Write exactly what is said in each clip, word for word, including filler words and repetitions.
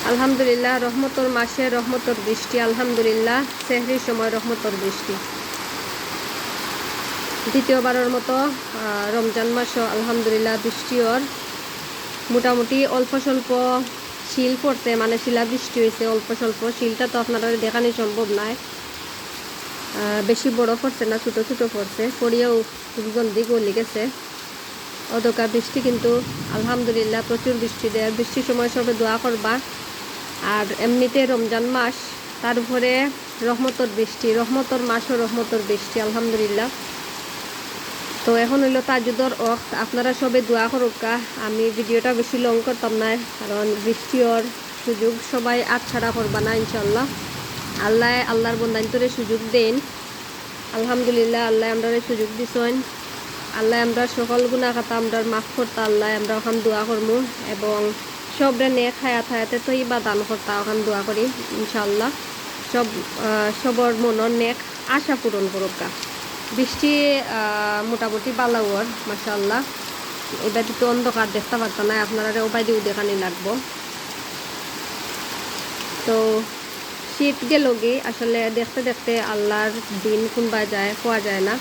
আলহামদুলিল্লাহ, রহমতর মাসে রহমতর বৃষ্টি। আলহামদুলিল্লাহ, সেহরির সময় রহমতর বৃষ্টি। দ্বিতীয়বারর মতো, আহ, রমজান মাসও আলহামদুলিল্লাহ বৃষ্টি অর। মোটামুটি অল্প স্বল্প শিল পড়ছে, মানে শিলাবৃষ্টি অইছে অল্প স্বল্প। শিলটা তো আপনারারে দেখানি সম্ভব নায়, আহ, বেশি বড় পড়ছে না, ছোট ছোট পড়ছে, পড়িয়াও খুব জলদি গলি গেছে। অদকা বৃষ্টি কিন্তু আলহামদুলিল্লাহ প্রচুর বৃষ্টি দেয়। বৃষ্টির সময় সবে দোয়া করবা। আর এমনিতে রমজান মাস, তার উপরে রহমতর বৃষ্টি, রহমতর মাসও রহমতর বৃষ্টি, আলহামদুলিল্লাহ। তো এখন অইলো তাহাজ্জুদর ওয়াক্ত, আপনারা সবে দোয়া করুক্কা। আমি ভিডিওটা বেশি লং করতাম না, কারণ বৃষ্টি অর সুযোগ সবাই আতছাড়া করবা না ইনশাআল্লাহ। আল্লায় আল্লার বন্দাইন্তরে সুযোগ দেইন। আলহামদুলিল্লাহ, আল্লায় আমরারে সুযোগ দিছইন। আল্লায় আমরার সকল গুনাহ খাতা আমরার মাফ করতা, আল্লায় আমরা অখান দোয়া করমু এবং সবরে নেক হায়াত হায়াতে তৈবা দান করতা, অখান দোয়া করি ইনশাআল্লাহ। সব, আহ, সবর মনর নেক আশা পূরণ করুক্কা। বৃষ্টি, আহ, মোটামুটি বালা অর, মাশাআল্লাহ। এবার তো অন্ধকার দেখতা পারতা না, আপনারারে ওবায়দিউ দেখানি লাগবো। তো শীত গেলগি, আসলে দেখতে দেখতে আল্লার দিন কুনবায় যায়, কওয়া যায় না।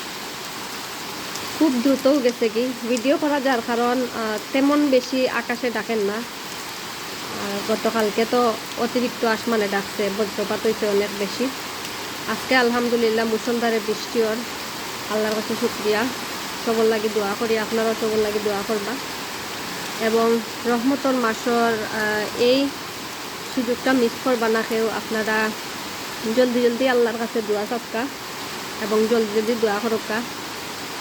খুব দ্রুতও গেছেগি। ভিডিও করা যার কারণ, আহ, তেমন বেশি আকাশে ডাকের না। আহ, গতকালকে তো অতিরিক্ত আসমানে ডাকছে, বজ্রপাত অইছে অনেক বেশি। আজকে আলহামদুলিল্লাহ মুষলধারে বৃষ্টি অর, আল্লার কাছে শুকরিয়া। সবর লাগি দোয়া করি, আপনারাও সবর লাগি দোয়া করবা। এবং রহমতর মাসর, আহ, এই সুযোগটা মিস করবা না কেউ। আপনারা জলদি জলদি আল্লার কাছে দোয়া চাউক্কা এবং জলদি জলদি দোয়া করুক্কা।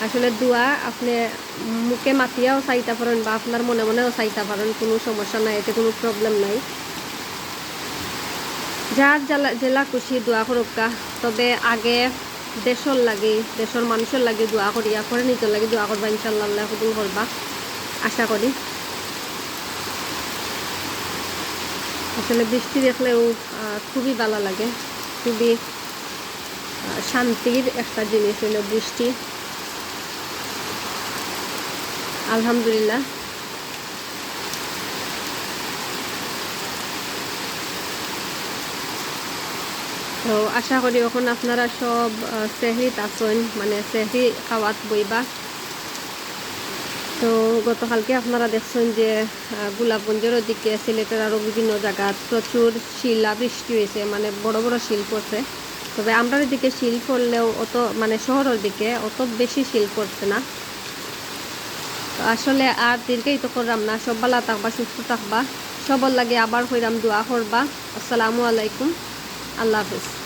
আসলে দোয়া আপনে মুখে মাতিয়াও চাইতা পারইন বা আপনার মনে মনেও চাইতা পারইন, কুনু সমস্যা নাই, এতে কুনু প্রবলেম নাই। যার যেলা, যেলা খুশি দোয়া করুক্কা, তবে আগে দেশর লাগি, দেশর মানুষর লাগি দোয়া করিয়া পরে নিজর লাগি দোয়া করবা, ইনশাআল্লাহ আল্লায় কবুল করবা, আশা করি। আসলে বৃষ্টি দেখলেও, আহ, খুবই বালা লাগে, খুবই, আহ, শান্তির একটা জিনিস অইলো বৃষ্টি। আলহামদুলিল্লাহ। তো আশা করি অখন আপনারা সব, আহ, সেহরিত আছইন, মানে সেহরি খাওয়াত বইবা। তো গতকালকে আপনারা দেখছইন যে, আহ, গোলাপগঞ্জর ওদিকে, সিলেটর আরও বিভিন্ন জাগাত প্রচুর শিলাবৃষ্টি অইছে, মানে বড় বড় শিল পড়ছে। তবে আমরার এদিকে শিল পড়লেও অত, মানে শহরর দিকে অত বেশি শিল পড়ছে না। তো আসলে আর দীর্ঘায়িত কররাম না, সব বালা থাকবা, সুস্থ থাকবা, সবর লাগি আবার কইরাম দোয়া করবা। আসসালামু আলাইকুম, আল্লাহ হাফেজ।